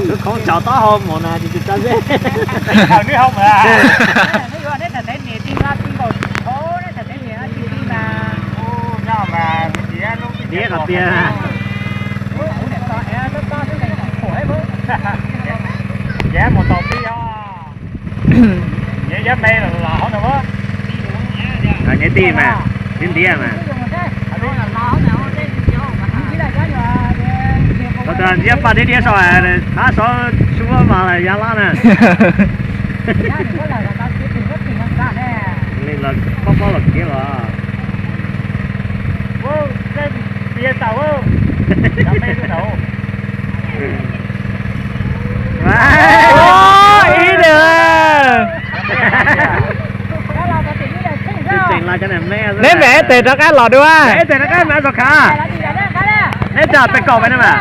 Lub khoob tsaus taub hau mus na, tsis tsis tso zeb. Diab qhov tiag. Nyiam tij mas, ntiab ntiab mas. Ua rau ntiab paj diab diab so, qab sov suab mas ya lab na. Li los pob pob los kiv los. Ib nws. Neb mam tes rov qab los dua. Neb tes rov qab mas txog khav. Neb tsa tes kaum peb na mas.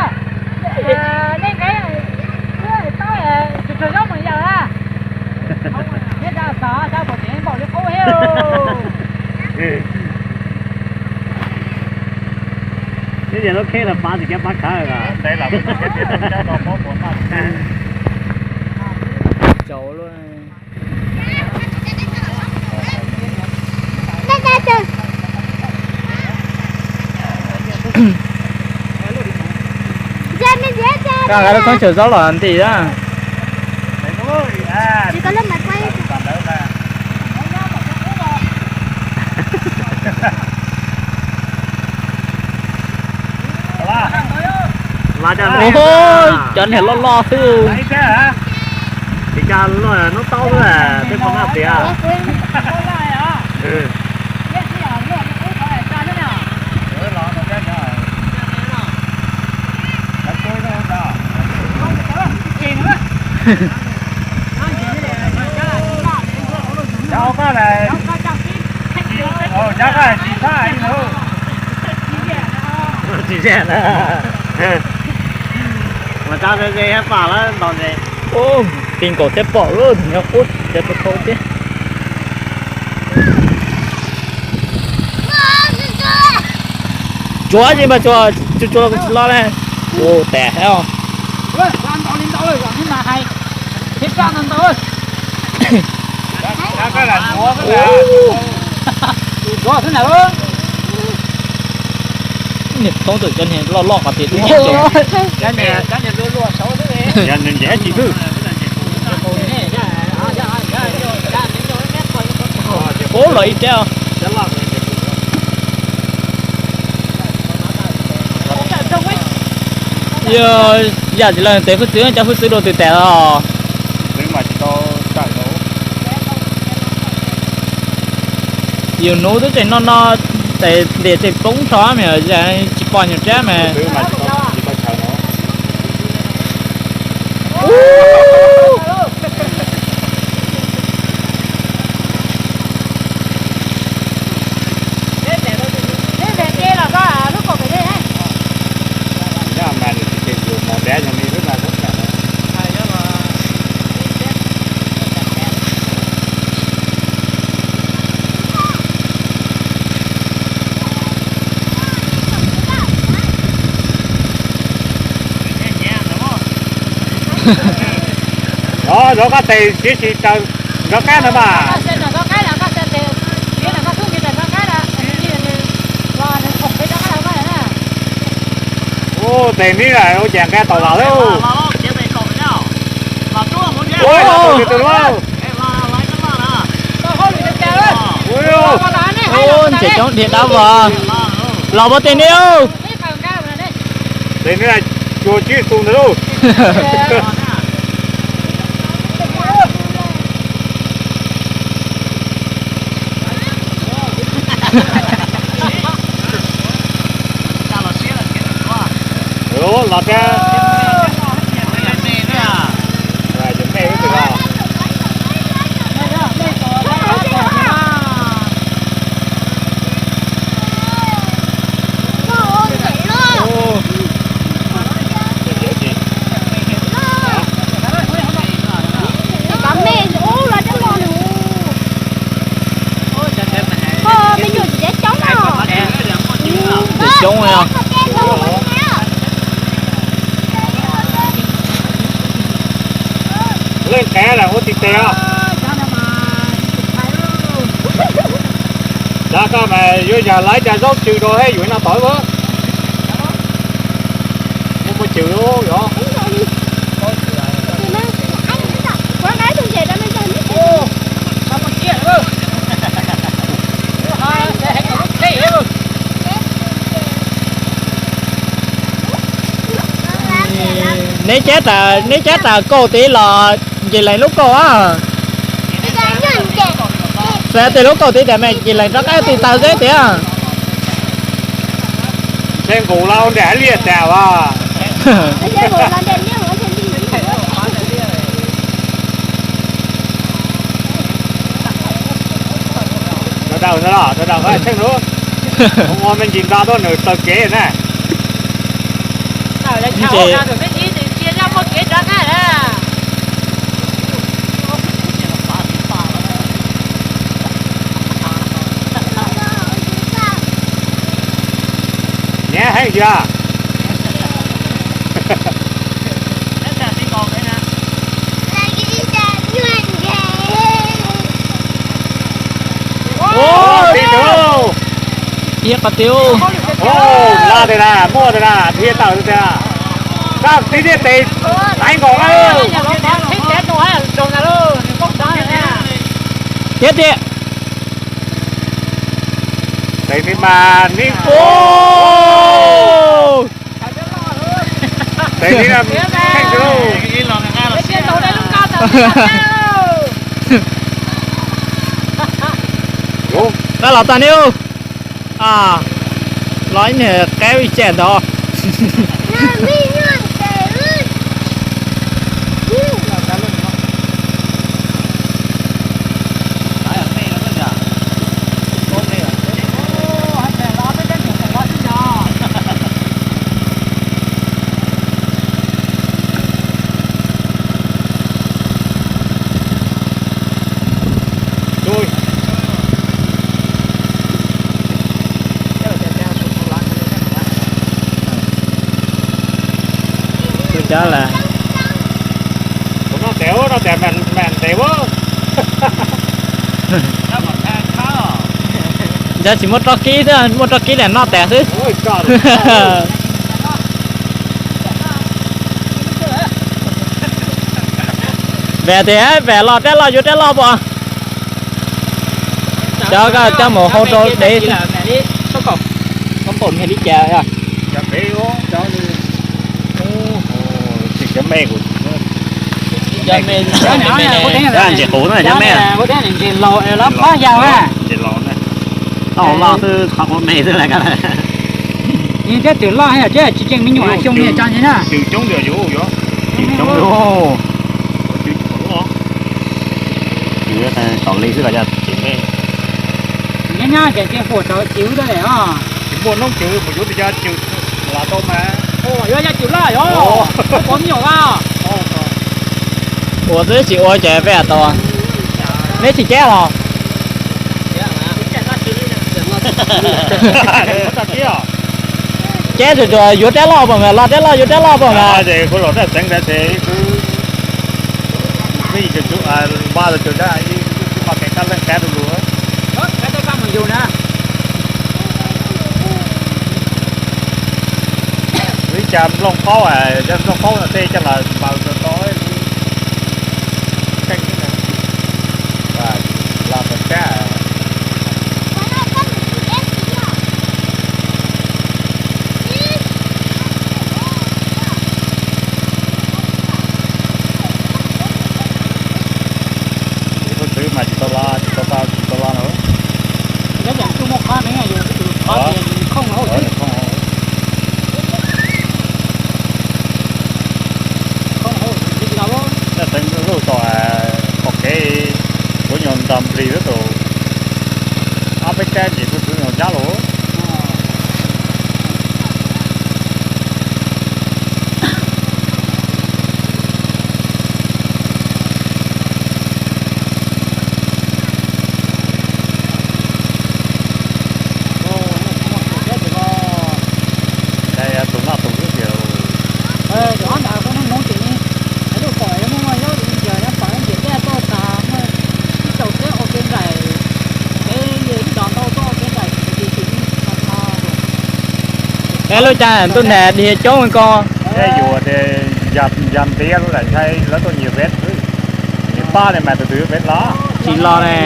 Neb yog lub kheb los pab tsis kiab pab khav. Koj nqa lub khaub ncaws zaub los nti na. Cov niag loj loj xwb. Ua cas loj hnub taub xwb, tej qhov naj tias. Tsis ze na. Mas tsa ze ze pom lawm nto ze. Ub, ti nkaus thiab pom lawm, nyob qub thiab, tau thiab. Tsuav tsis mas tsuav, tsuav tsuav los tsis los ne. Ub, tes hais os. Niag toob tus cov niag loj loj qhov tias twb nce. Nce tsis twg. Ub, los ib teb. Yog yam tsis los tes hwj txwv, cov hwj txwv dua twg tas los. Yus nuv twb tseem no no, tes ntiam tseem poob rho mas tsis pom nyuag rab mas. Rov qab tes siv tsis taws, rov qab no mas. Ub, tes neb ua cas nqa tau los lawm. Ub, tes coob dhia dab vog. Los ua tes neb. Tes neb cua tsib xu ntawd lauj. Los thiab. Coob no. Leej qev lawm ua tsis tes os. Cov koj mas yuav yog lawv cov zaub tsw rau thiab yuav no tod a. Muaj muaj tsw os. Neb cab tas, neb cab tas kauj tid los Ncig Lees lub kauj a. Xav tias lub kauj tid tas mas Ncig Lees rov qab tig taw xwb tiag. Ntshe nqus los ua nram liaj tas as. Daus daus, daus daus, tsheej lub, ua me ntsis nto tuaj nws taw kev na. Nyab heev yog. Ib qhov tiag. Loj tiag na, muaj tiag na, dhia tawm tiag. Koj tib tiag tes, taiv nkaus na. Thiab tiag. Tes ni mas ni. Tes ni, kheej lauj. Koj los tag ni. Los ib niag qab ib ce ntawd. Tus cov lawm. Kuv noj tes, noj tes me ntev. Ntshe tsis muaj tsob kib thiab, muaj tsob kib lam noj tes xwb. Pem tias pem los dab loj yuav dab loj pom. Cov koj coj mus hau rau dev. Ntses qus na cov me. Ntses laus na. Tau loj xwb qhov ua me xwb lawm. Thiab twm loj thiab tsis tseem me nyuam xyoo li tso na. Twm coob li. Twm coob li. Saum li xwb los yog tsis me. Nyob nyob ces cia huam rau cwv rau lawm os. Tsis muaj noob cwv mus yuav tus yog cwv los tau mas. Yuav yog cwv loj yog pov me nyuam as. Ua twb tsis ua ces peb tau. Neb tsis cab los? Cab tsuas tsuas yuav dab loj pom mas, los dab loj yuav dab loj pom mas. Kuv los dab tseev dab tsev, npaj los tsuas dab, ib ma kev qab leej qab rau lus. Ib cas nplooj qaub, nplooj qaub no tej coj los npaws rau tod. Los pem sab. Tus twg mas tsis tau los, tsis tau tau, tsis tau los na. Nyob tsam tsuj muaj qab ne, yus tus qab tias khooj hauv. Khooj hauv. Taj teev lub tom qaum kev, kuv nyuag nrog nplig lub tus ob peb sab ntsis kuj twb nyuag nyab los. Tus noj tus xwb tiag. Tus ob ntawd kuv hnub hnub ces, lub pom muaj yob ntawd nyob pom. Es lub caij ntuj nag dhia coob ko. Thiab yus tias yog ntiav lawm ntshai lawv tuaj nyiag veb xwb. Nyiag pab li mas tus twg veb los. Tsis los ne.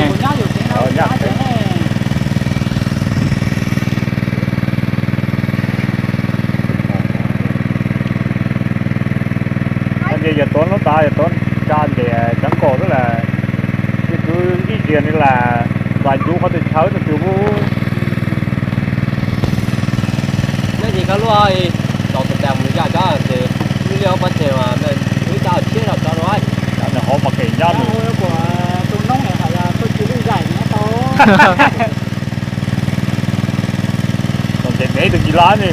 Nyob pem. Yog tuav lub tav yog tuav tsa ntes cov nkaus xwb las, ib tug ib ziag ni las, vas cuv qhov twg tshawb tus twg ub. Nyob ces koj luaj, tau tus tas mus ya cov ces wb liaj ob pab teg mas wb cov tshiab los tso rau. Nws hauv mas qis nyob nws. Tus nce dev tus kis los ne,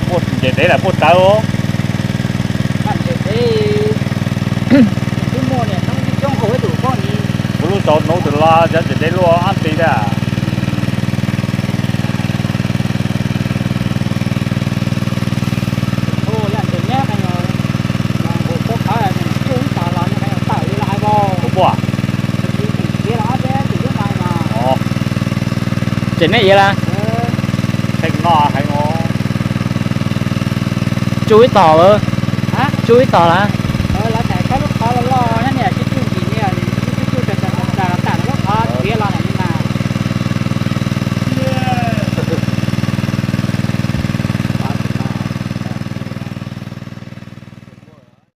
tus nce dev lam puaj tawv. Kuv lub xaus nuv tus los cov nce dev luaj ob nti tas. Kuv puas? Ces neb iav las? Tseem no heev. Tsuj ib tog, tsuj ib tog las.